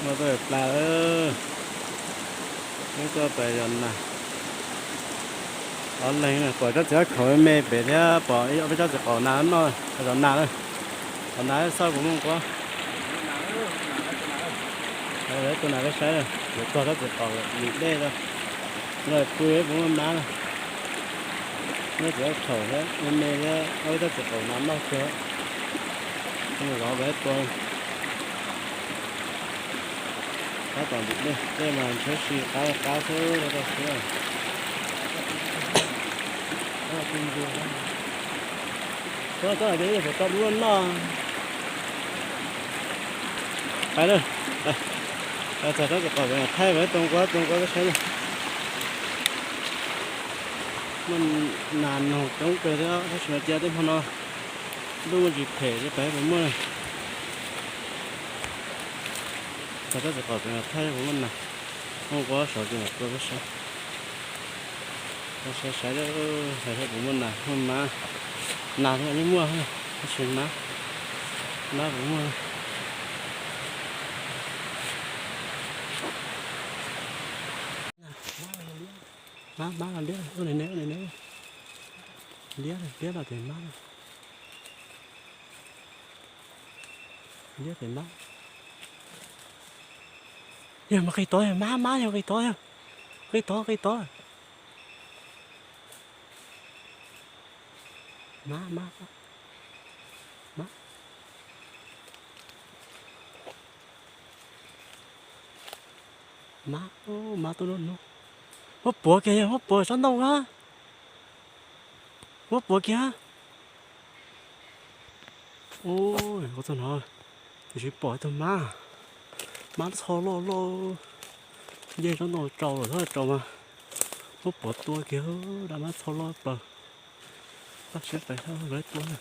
Muaj tuaj plas, wb tuaj pem zos nas. Ob leeg pom tsob txiv khaum me pem thiab pom ib ob peb tsob txiv qaum nas noj zos nas na. Zos nas xauj puas muaj nquab. Tua nas peb saib, yuav tuag tsob txiv qaum lim dej rau. Lawv pw puas muaj mab na. Muaj txiv khaum thiab me me thiab ob peb tsob txiv qaum nas noj kawg. Zov pem tua. Qab tom ntug dej, dej mas ntshiab si qab qab xwb, rau rau xwb. Tuaj tuaj, cov dej puas tso dub noj. Pais na, pais txog tsob txiv qaum thaij pem tua nquab, tua nquab peb saib na. Muaj nas noog coob kawg thiab, tab sis mas cia tej hmo no ntuj muaj tsis phem ces pais puas muaj. Txog tsob txiv qaum pem thaij puas muaj nas, muaj nquab saud ces mam tua peb saib. Saib saib, saib puas muaj nas, muaj mab. Nas yeej muaj, tab sis mab, mab puas muaj. Mab, mab liab, ua li ne, ua li ne. Liab, liab los tes mab. Liab tes mab. Yog mas qis tod, mab, mab yog qis tod, qis tod, qis tod. Mab, mab, mab. Mab, mab tuaj lub hnub. Muab puav kiag yog, muab puav tsob ntoo a. Muab puav kiag. Ua txog no, tab sis pom ib tug mab, mab txho loj loj. Nce tsob ntoo rau lawm, txhob rau mas muab puav tua kiag, dab mab txho loj plaws. Tab sis pais lawv tua na,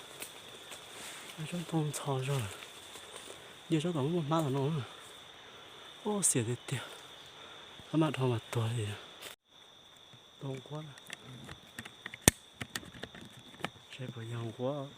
tsob ntoo ntxhov zog. Nce tsob tom muaj hmab tom no, ua xiam tiag tiag. Hab mab dhau mas tuag li. Tua nquab, saib puas yog nquab.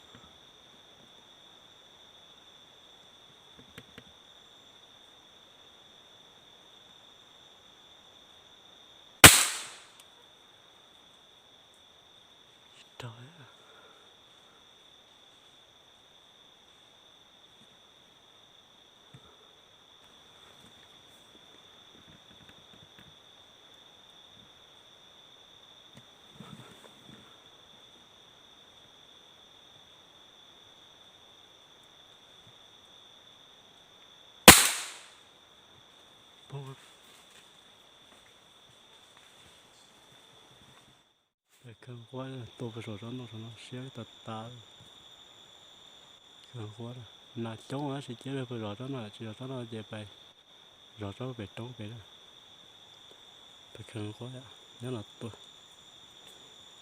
Pais khaws nquab, tua puas saum tsob ntoo saum no siab tas tas. Khaws nquab, nas coob tab sis cia li puas zov tsob no, tsis zov tsob no ces pais zov tsob pem roob pem na. Pais khaws nquab, nyob no tua.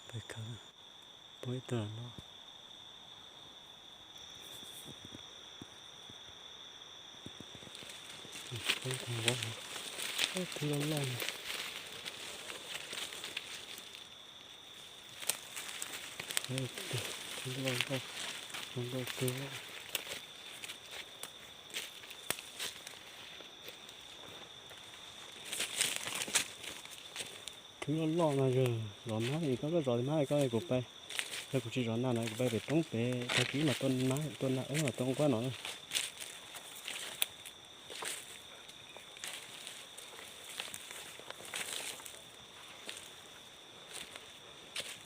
Pais khaws, pom ib tug no. Thwv loj loj, thwv loj loj, zoo nkauj kawg. Thwv loj loj no yog zov mab, koj zov mab koj, kuv pais, yog kuv tsis zov nas no kuv pais pem roob pem tag kis mas tua mab tua nas, tua nquab no na.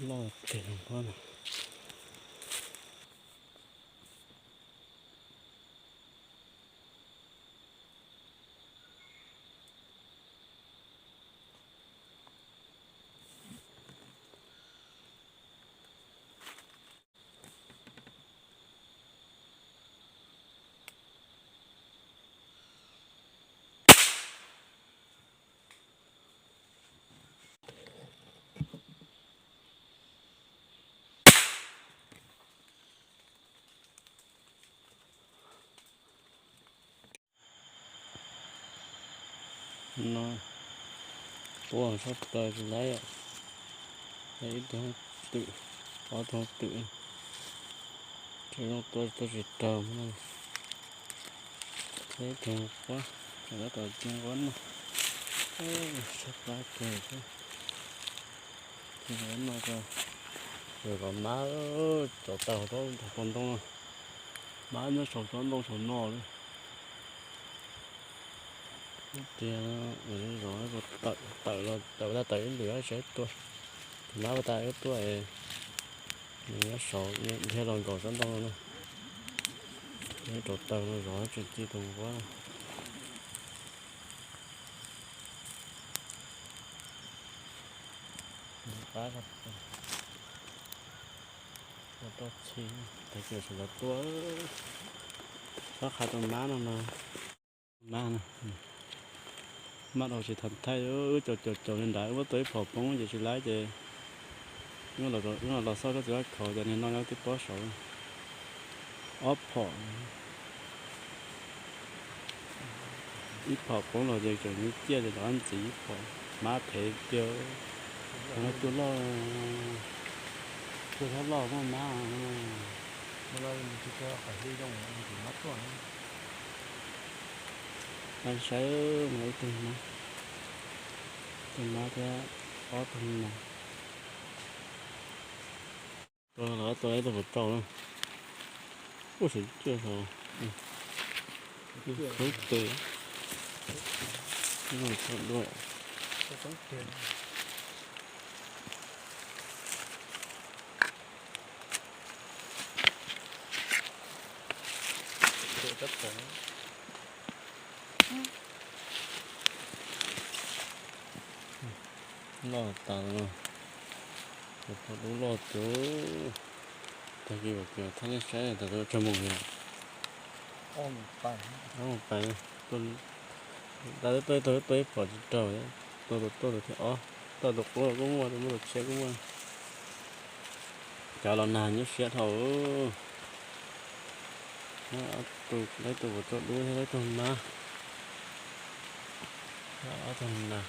Loj tiag nquab no. No, tua tshaj plaws tsis laib yom. Ib tug twm, ob tug twm, tsis zoo tua, tua tsis raug no. Ib tug nquab. Tau cia nqua noj, sab plab kawg thiab. Cia nqua noj ko, yog kom mab tsaus taws hauv tsob ntoo no, mab nyob saum tsob ntoo saum no lawm. Tiag, zov tawm los tawm ua tawm ib lwm saib tuaj, mab ua tas wb tuaj es nws nyob saud dhia los nkaum tsob ntoo no na. Nyob rau taw no zov tsis ci tus nquab. Qab, ua roj txhi, tag kis sawv daws tuaj, txhob qha rau mab no mas. Mab no, mab dhau tsis tau thaij, wb caum caum caum li nrad wb muab tau ib phom poob ces tsis laib ces wb los xauj tsob txiv vab khaus ces niag no nyob tib pob saud. Ob phom, ib phom poob los ces tseem nws ciaj ces rov ntxiv ib phom, mab phem tiag. Cuag loj, cuag loj muaj mab. Saib mas ib tug mab, ib tug mab thiab ob tug nas. Tua los tua ib tug puas rau na. Ua tseem ciaj saud, khawb tes, ua tau dua. Loj tas los, dub loj tiag. Tag kis kuv thaj nej saib tas tus tsag mus yom. Pais, da tuaj tuaj ib phom tsis raug, tua tus tuaj tus thib ob, tua tus qub los kuj muaj, tua tus tshiab kuj muaj. Cov los nag nyuaj siab dhau. Ob tug, lawv tus puas tsaus dub thiab lawv tus mab. Ob tug nag.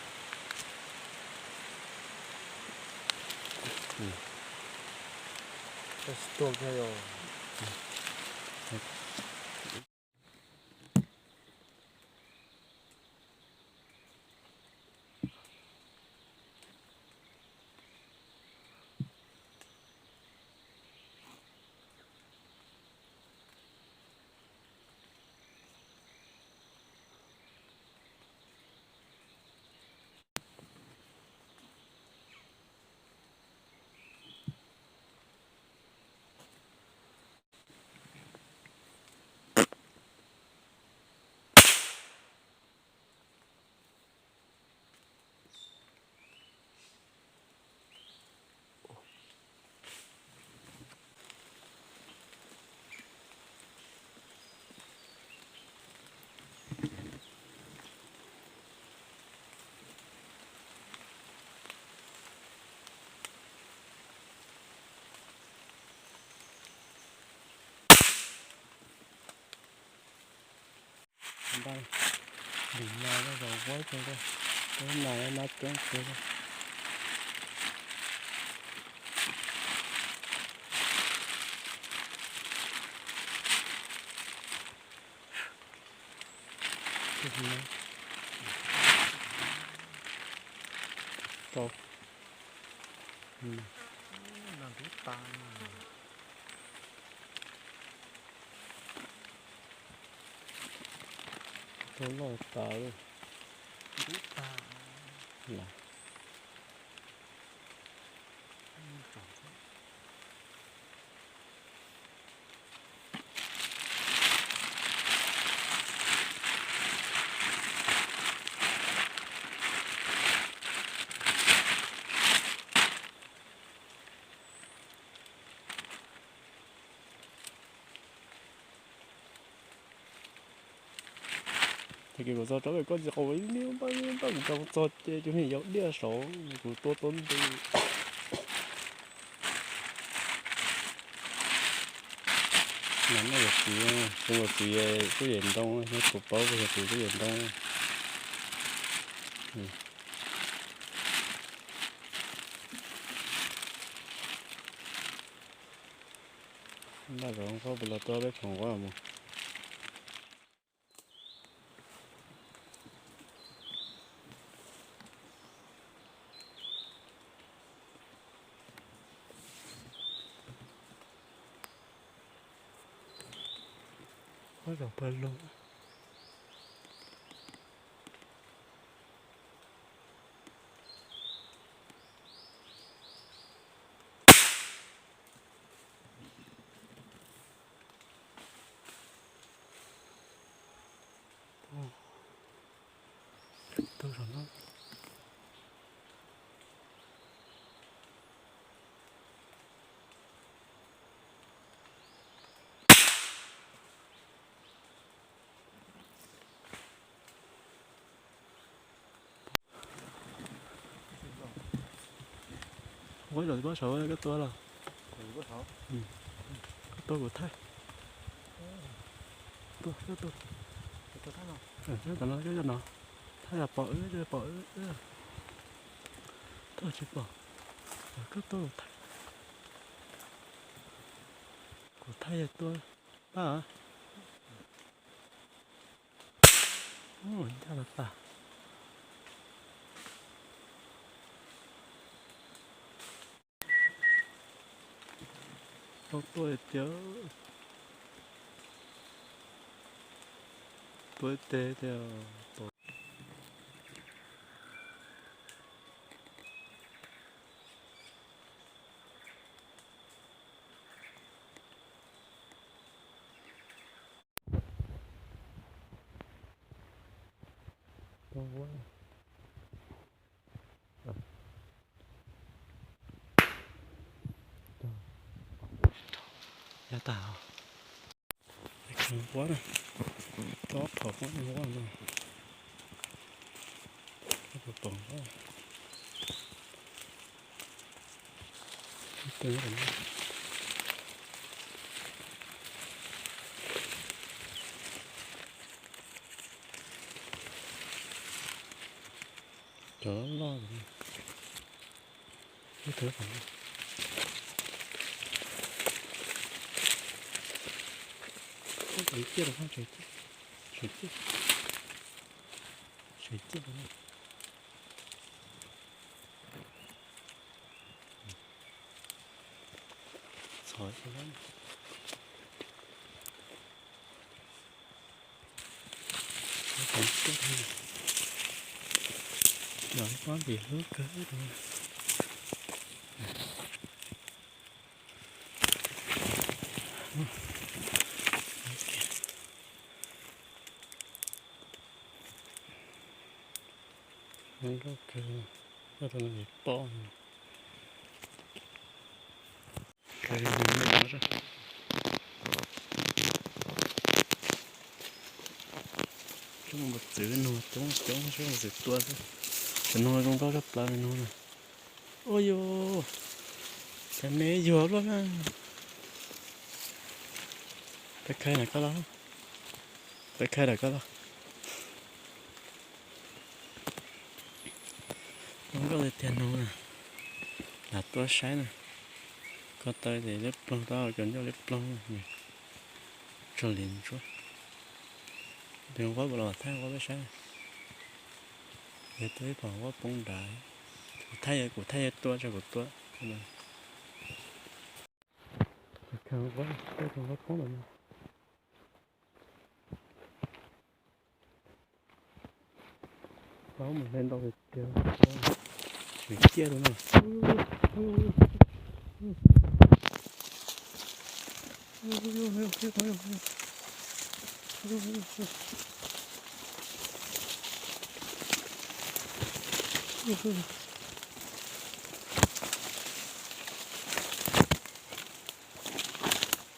Npaj, lim no los zaum ua ib tug, ua nas, nas coob kawg. Rau. Rau loj tas li. Tag kis kuv txog tsob pem koj tsis qaus ib niag npaj npaj kuv txog txog ces cov niag yau diaj saud kuv tua tau ntu. Mas noj yuav txiv, kuv yuav txiv tub yem ntoo, kuv paub kuv yuav txiv tub yem ntoo. Npaj zov koj puas los tua peb khoom ua mus. Zos pawg lug. Tuaj saum no. Ua los pob saud koj tua los? Koj tua kuv thaij. Tua, tua, tua. Tom no, tom no, thaij yog pom wb, pom wb. Tua tsis pom. Koj tua kuv thaij. Kuv thaij yog tua pab. Ncaj los tas. Tau tuaj tiag. Tuaj ib teg tiag. Ya tas. Khoom quab na, tsob phom quab neeg quab no. Pom quab. Cov loj loj. Ib tug pom. Tshem ciaj los, tshem ciaj, tshem ciaj, tshem ciaj. Txhov xwb. Los pob ntim hlub kawg. Nkauj kawg, nkauj rau no pob. Cov mos txwv no coob coob, cov mos txwv tua xwb. Cov no zoo nkauj tshaj plaws li no na. Ua yus, cas me yuag luaj na. Peb khai ntawm koj los, peb khai ntawm koj los. Zoo nkauj tiag tiag no na. Lam tuaj saib na. Ko taw ces liab ploog, tau cov ncauj liab ploog. Tsog li ntsuab. Tus nquab los thaij nquab peb saib. Yog tua ib pom nquab poob nrad. Kuv thaij, kuv thaij yog tua, tso kuv tua. Nquab, tua tus nquab poob lawm no. Tau mus hle ntau tiag tiag, tsis ciaj rau no.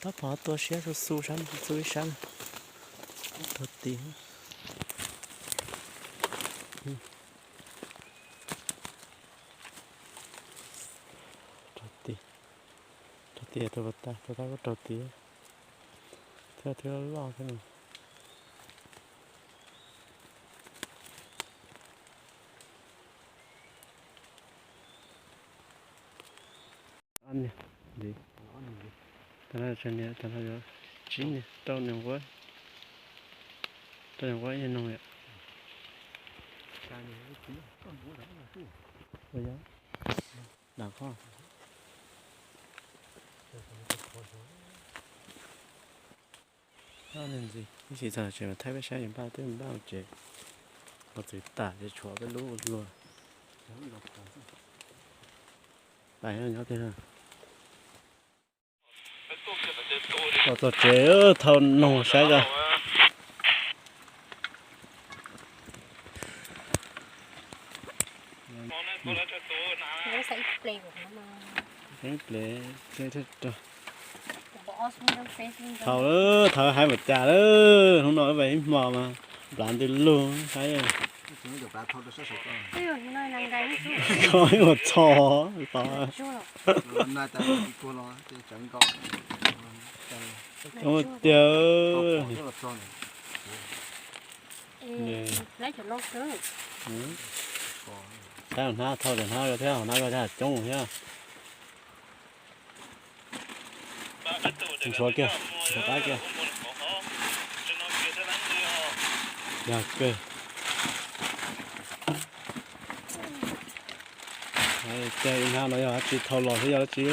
Tab pom tua siab xu xu sab, xu ib sab. Rau tid. Rau tid, rau tid, tus pas tas, tus pas tas kuj rau tid. Thiab thwb loj loj thiab no. Ob niag, tas no tsawg niag, tas no yuav tsib niag, rau niag nquab, rau niag nquab ib niag noog yom. Ua yog dam koj. Ntxim ib sim txog tsev mas thaij peb saib, npaj twb npaj tsev, los txwv tas ces tshuav peb lub ua luag. Pais nyob tiag. Los txog tsev thauj noog saib os. Ib ple, thauj, thauj haib npaum cas lawm, hnub no wb pais ib hmo mas plav ntws lug saib. Kho ib ua txho, coob tiag. Saib hauv hnab, thauj cov hnab thiab, hauv hnab coob thiab. Ntxhua kiag, ntxhua qab kiag. Yog kawg. Ib hnab no yog dab tsi, thauj los xwb yog dab tsi?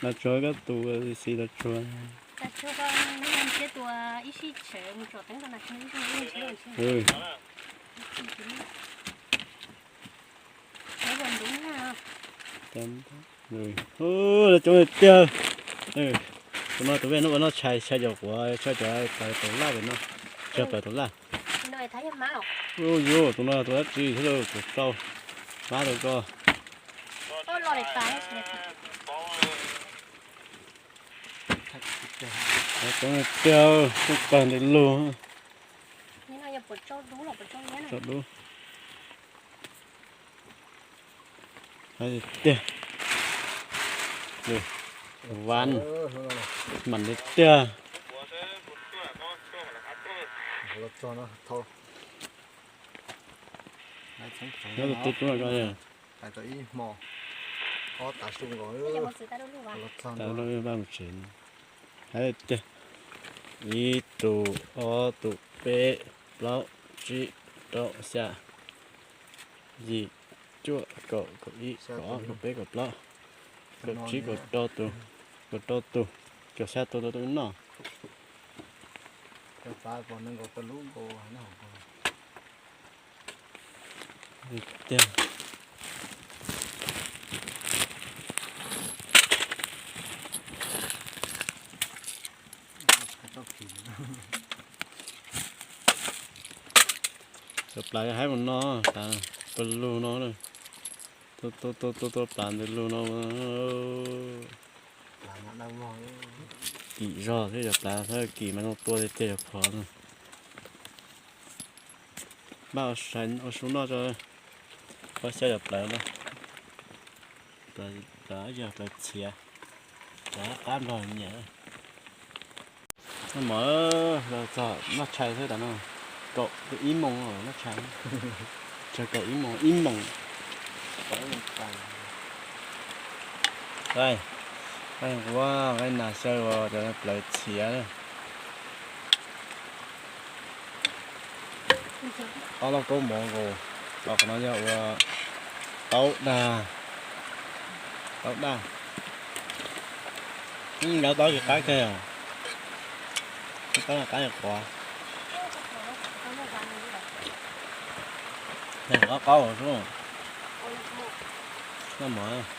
Los tsuag koj tus xis los tsuag. Coob tiag. Tus no tus vej no ua noj tshais, tshais cov quav, tshais cov plaws tau laj pem no, tshais plaws tau laj. Ub yuv, tus no tus dab tsi thiab lauj, tus rau, mab tus ko. Coob tiag, coob kawg ntawm lug. Tso dub. Tiag. Vam, mam li tiag. Nyob tus tib tub ko. Vaj mus tsev. Hais tias ib tus, ob tus, peb, plaub, tsib, rau, xya, yim, cuaj, kaum, kaum ib, kaum ob, kaum peb, kaum plaub, kaum tsib, kaum rau tus, kaum rau tus, kaum xya tus tau noj. Tiag. Cov plav haib mus no, plav pawg lug no, tua tua tua tua plav ntawm lug no. Kim zog thiab cov plav, thab kim mas zoo tua tiag tiag cov phov no. Npaj ua su noj tso, pab xyab cov plav no. Plav yog plav txhiav, plav qab nrog nyiam. Noj mov, los txog noj tshais xwb tas no, kaum ib moos noj tshais, txog kaum ib moos, ib moos. Nqaij nqua, nqaij nas xyaw uas cov plav txhiav. Ob lauj kaub mov nkaus, qhov no yog ua taub daj, taub daj. Lawv taub tsis qab kiag, taub qab qab qhuav. Qaub qaub xwb. Noj mov.